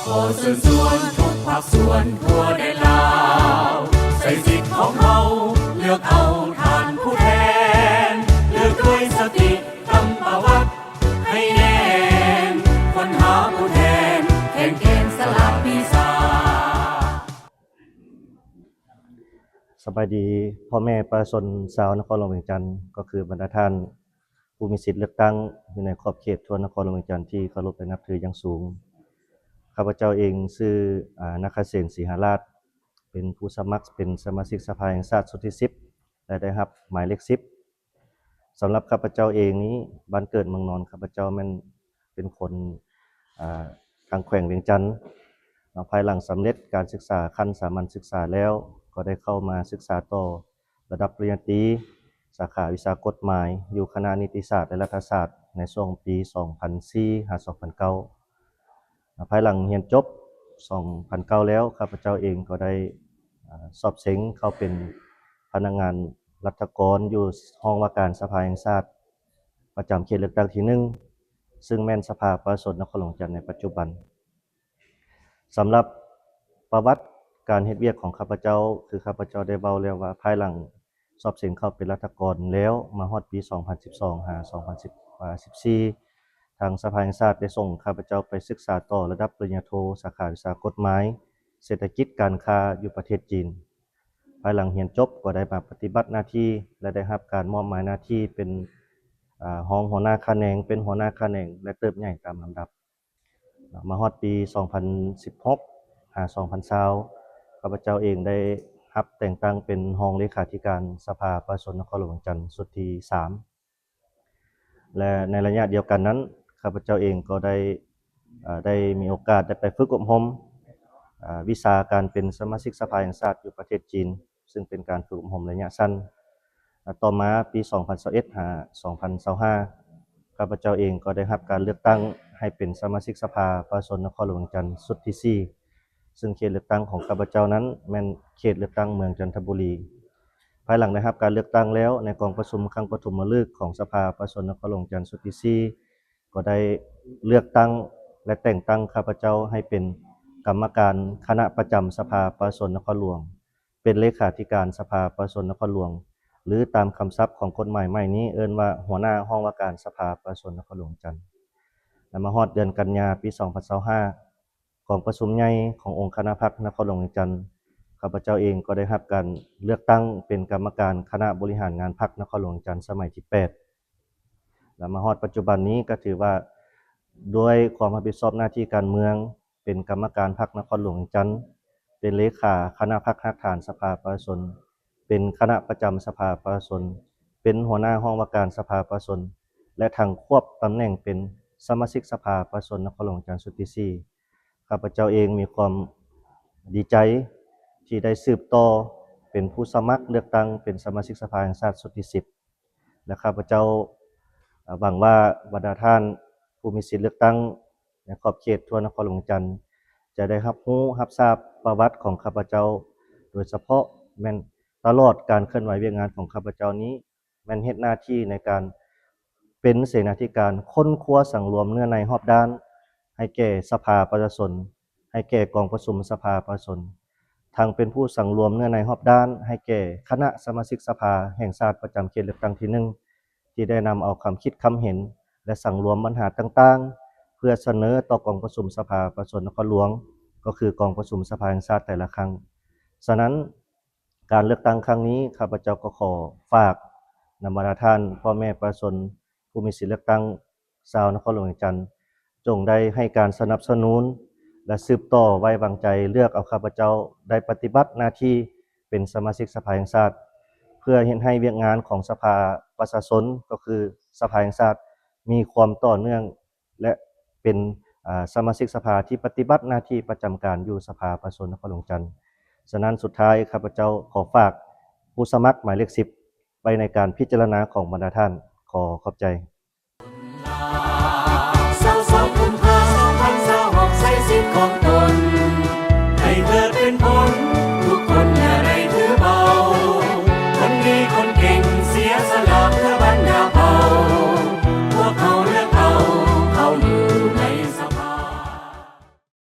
ຂໍເຊີນຊວນທຸກພາກສ່ວນທົ່ວແດນລາວ ໃຊ້ສິດຂອງເຮົາເລືອກເອົາທ່ານຜູ້ແທນ ເລືອກດ້ວຍສະຕິກຳປະວັດໃຫ້ແໜ້ນ ຄົ້ນຫາຜູ້ແທນແຂງແກ່ນສະຫຼາດວິຊາ. ສະບາຍດີພໍ່ແມ່ປະຊາຊົນຊາວນະຄອນຫຼວງວຽງຈັນ ກໍຄືບັນດາທ່ານຜູ້ມີສິດເລືອກຕັ້ງຢູ່ໃນຂອບເຂດທົ່ວນະຄອນຫຼວງວຽງຈັນທີ່ເຄົາລົບ ແລະ ນັບຖືຢ່າງສູງ. ຂ້າພະເຈົ້າເອງຊື່ ອາ ນາຄະເສນ ສີຫາລາດ ເປັນຜູ້ສະໝັກເປັນສະມາຊິກສະພາແຫ່ງຊາດຊຸດທີສິບ ແລະ ໄດ້ຮັບໝາຍເລກສິບ. ສຳລັບຂ້າພະເຈົ້າເອງນີ້ ບ້ານເກີດເມືອງນອນ ຂ້າພະເຈົ້າແມ່ນເປັນຄົນ ອາ ທາງແຂວງວຽງຈັນເນາະ. ພາຍຫຼັງສຳເລັດການສຶກສາຂັ້ນສາມັນສຶກສາແລ້ວ ກໍໄດ້ເຂົ້າມາສຶກສາຕໍ່ລະດັບປະລິນຍາຕີ ສາຂາວິຊາກົດໝາຍ ຢູ່ຄະນະນິຕິສາດ ແລະ ລັດຖະສາດ ໃນຊ່ວງປີສອງພັນສີ່ຫາສອງພັນເກົ້າ. ພາຍຫຼັງຮຽນຈົບສອງພັນເກົ້າແລ້ວ ຂ້າພະເຈົ້າເອງກໍໄດ້ ອາ ສອບເສັງເຂົ້າເປັນພະນັກງານລັດຖະກອນຢູ່ຫ້ອງວ່າການສະພາແຫ່ງຊາດ ປະຈຳເຂດເລືອກຕັ້ງທີໜຶ່ງ ຊຶ່ງແມ່ນສະພາປະຊາຊົນນະຄອນຫຼວງວຽງຈັນໃນປັດຈຸບັນ. ສຳລັບປະຫວັດການເຮັດວຽກຂອງຂ້າພະເຈົ້າ ຄືຂ້າພະເຈົ້າໄດ້ເວົ້າແລ້ວວ່າ ພາຍຫຼັງສອບເສັງເຂົ້າເປັນລັດຖະກອນແລ້ວ ມາຮອດປີສອງພັນສິບສອງຫາສອງພັນສິບສີ່ ທາງສະພາແຫ່ງຊາດໄດ້ສົ່ງຂ້າພະເຈົ້າໄປສຶກສາຕໍ່ລະດັບປະລິນຍາໂທ ສາຂາວິຊາກົດໝາຍ ເສດຖະກິດການຄ້າ ຢູ່ປະເທດຈີນ. ພາຍຫຼັງຮຽນຈົບກໍໄດ້ມາປະຕິບັດໜ້າທີ່ ແລະ ໄດ້ຮັບການມອບໝາຍໜ້າທີ່ເປັນ ອາ ຮອງຫົວໜ້າຂະແໜງ, ເປັນຫົວໜ້າຂະແໜງ ແລະ ເຕີບໃຫຍ່ຕາມລຳດັບ. ມາຮອດປີສອງພັນສິບຫົກຫາສອງພັນຊາວ ຂ້າພະເຈົ້າເອງໄດ້ຮັບແຕ່ງຕັ້ງເປັນຮອງເລຂາທິການສະພາປະຊາຊົນນະຄອນຫຼວງວຽງຈັນຊຸດທີສາມ ແລະ ໃນໄລຍະດຽວກັນນັ້ນ ຂ້າພະເຈົ້າເອງກໍໄດ້ ເອີ່ ໄດ້ມີໂອກາດໄດ້ໄປຝຶກອົບຮົມ ເອີ່ ວິຊາການເປັນສະມາຊິກສະພາແຫ່ງຊາດຢູ່ປະເທດຈີນ ຊຶ່ງເປັນການຝຶກອົບຮົມໄລຍະສັ້ນ. ແລະ ຕໍ່ມາປີສອງພັນຊາວເອັດຫາສອງພັນຊາວຫ້າ ຂ້າພະເຈົ້າເອງກໍໄດ້ຮັບການເລືອກຕັ້ງໃຫ້ເປັນສະມາຊິກສະພາປະຊາຊົນນະຄອນຫຼວງວຽງຈັນຊຸດທີສີ່ ຊຶ່ງເຂດເລືອກຕັ້ງຂອງຂ້າພະເຈົ້ານັ້ນແມ່ນເຂດເລືອກຕັ້ງເມືອງຈັນທະບູລີ. ພາຍຫຼັງໄດ້ຮັບການເລືອກຕັ້ງແລ້ວ ໃນກອງປະຊຸມຄັ້ງປະຖົມມະລຶກຂອງສະພາປະຊາຊົນນະຄອນຫຼວງວຽງຈັນຊຸດທີສີ່ ກໍໄດ້ເລືອກຕັ້ງ ແລະ ແຕ່ງຕັ້ງຂ້າພະເຈົ້າໃຫ້ເປັນກຳມະການຄະນະປະຈຳສະພາປະຊາຊົນນະຄອນຫຼວງ, ເປັນເລຂາທິການສະພາປະຊາຊົນນະຄອນຫຼວງ ຫຼື ຕາມຄຳສັບຂອງກົດໝາຍໃໝ່ນີ້ເອີ້ນວ່າ ຫົວໜ້າຫ້ອງວ່າການສະພາປະຊາຊົນນະຄອນຫຼວງວຽງຈັນ. ແລະ ມາຮອດເດືອນກັນຍາປີສອງພັນຊາວຫ້າ ກອງປະຊຸມໃຫຍ່ຂອງອົງຄະນະພັກນະຄອນຫຼວງວຽງຈັນ ຂ້າພະເຈົ້າເອງກໍໄດ້ຮັບການເລືອກຕັ້ງເປັນກຳມະການຄະນະບໍລິຫານງານພັກນະຄອນຫຼວງວຽງຈັນສະໄໝທີແປດ ແລະ ມາຮອດປັດຈຸບັນນີ້ກໍຖືວ່າ ດ້ວຍຄວາມຮັບຜິດຊອບໜ້າທີ່ການເມືອງ ເປັນກຳມະການພັກນະຄອນຫຼວງວຽງຈັນ, ເປັນເລຂາຄະນະພັກຮາກຖານສະພາປະຊາຊົນ, ເປັນຄະນະປະຈຳສະພາປະຊາຊົນ, ເປັນຫົວໜ້າຫ້ອງວ່າການສະພາປະຊາຊົນ ແລະ ທັງຄວບຕຳແໜ່ງເປັນສະມາຊິກສະພາປະຊາຊົນນະຄອນຫຼວງວຽງຈັນຊຸດທີສີ່. ຂ້າພະເຈົ້າເອງມີຄວາມດີໃຈທີ່ໄດ້ສືບຕໍ່ເປັນຜູ້ສະໝັກເລືອກຕັ້ງເປັນສະມາຊິກສະພາແຫ່ງຊາດຊຸດທີສິບ ແລະ ຂ້າພະເຈົ້າ ເອີ່ ຫວັງວ່າບັນດາທ່ານຜູ້ມີສິດເລືອກຕັ້ງໃນຂອບເຂດທົ່ວນະຄອນຫຼວງວຽງຈັນ ຈະໄດ້ຮັບຮູ້ຮັບຊາບປະຫວັດຂອງຂ້າພະເຈົ້າ ໂດຍສະເພາະແມ່ນຕະຫຼອດການເຄື່ອນໄຫວວຽກງານຂອງຂ້າພະເຈົ້ານີ້ ແມ່ນເຮັດໜ້າທີ່ໃນການເປັນເສນາທິການຄົ້ນຄວ້າສັງລວມເນື້ອໃນຮອບດ້ານໃຫ້ແກ່ສະພາປະຊາຊົນ, ໃຫ້ແກ່ກອງປະຊຸມສະພາປະຊາຊົນ, ທັງເປັນຜູ້ສັງລວມເນື້ອໃນຮອບດ້ານໃຫ້ແກ່ຄະນະສະມາຊິກສະພາແຫ່ງຊາດປະຈຳເຂດເລືອກຕັ້ງທີໜຶ່ງ ທີ່ໄດ້ນຳເອົາຄຳຄິດຄຳເຫັນ ແລະ ສັງລວມບັນຫາຕ່າງໆ ເພື່ອສະເໜີຕໍ່ກອງປະຊຸມສະພາປະຊາຊົນນະຄອນຫຼວງ ກໍຄືກອງປະຊຸມສະພາແຫ່ງຊາດແຕ່ລະຄັ້ງ. ສະນັ້ນ ການເລືອກຕັ້ງຄັ້ງນີ້ ຂ້າພະເຈົ້າກໍຂໍຝາກນຳບັນດາທ່ານພໍ່ແມ່ປະຊາຊົນຜູ້ມີສິດເລືອກຕັ້ງຊາວນະຄອນຫຼວງວຽງຈັນ ຈົ່ງໄດ້ໃຫ້ການສະໜັບສະໜູນ ແລະ ສືບຕໍ່ໄວ້ວາງໃຈເລືອກເອົາຂ້າພະເຈົ້າໄດ້ປະຕິບັດໜ້າທີ່ເປັນສະມາຊິກສະພາແຫ່ງຊາດ ເພື່ອເຮັດໃຫ້ວຽກງານຂອງສະພາປະຊາຊົນ ກໍຄືສະພາແຫ່ງຊາດ ມີຄວາມຕໍ່ເນື່ອງ ແລະ ເປັນ ອາ ສະມາຊິກສະພາທີ່ປະຕິບັດໜ້າທີ່ປະຈຳການຢູ່ສະພາປະຊາຊົນນະຄອນຫຼວງຈັນ. ສະນັ້ນ ສຸດທ້າຍ ຂ້າພະເຈົ້າຂໍຝາກຜູ້ສະໝັກໝາຍເລກສິບ ໄວ້ໃນການພິຈາລະນາຂອງບັນດາທ່ານ. ຂໍຂອບໃຈ.